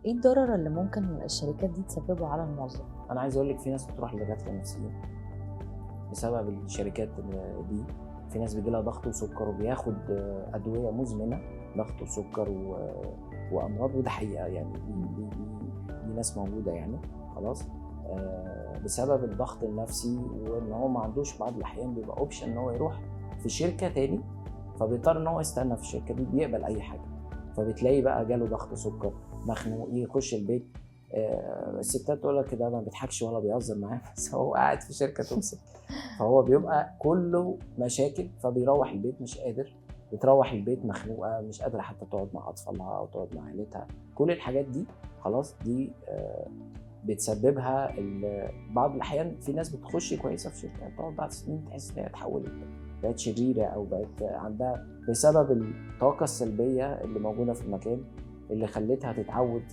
ايه الضرر اللي ممكن الشركات دي تسببه على الموظف؟ انا عايز اقول لك في ناس بتروح لدكاتره نفسيين بسبب الشركات دي. في ناس بيجي لها ضغط وسكر وبياخد ادوية مزمنة، ضغط وسكر وامراض، وده حقيقة يعني، دي ناس موجودة يعني خلاص، بسبب الضغط النفسي، وان هو ما عندوش بعض الاحيان بيبقى option ان هو يروح في شركة تاني، فبيضطر ان هو يستنى في الشركة دي، بيقبل اي حاجة. فبتلاقي بقى جاله ضغط سكر، مخنوق، يخش البيت، الستات تقول لك كده ما بيضحكش ولا بيهزر معاه، بس هو قاعد في شركة toxic، فهو بيبقى كله مشاكل، فبيروح البيت مش قادر، بتروح البيت مخنوقه، مش قادرة حتى تقعد مع اطفالها او تقعد مع عيلتها. كل الحاجات دي خلاص دي بتسببها بعض الاحيان في ناس بتخش كويسة في شركة، تقعد بعد سنين تحس ان هي اتحولت، بقت شريرة او بقت عندها، بسبب الطاقة السلبية اللي موجودة في المكان اللي خلتها تتعود.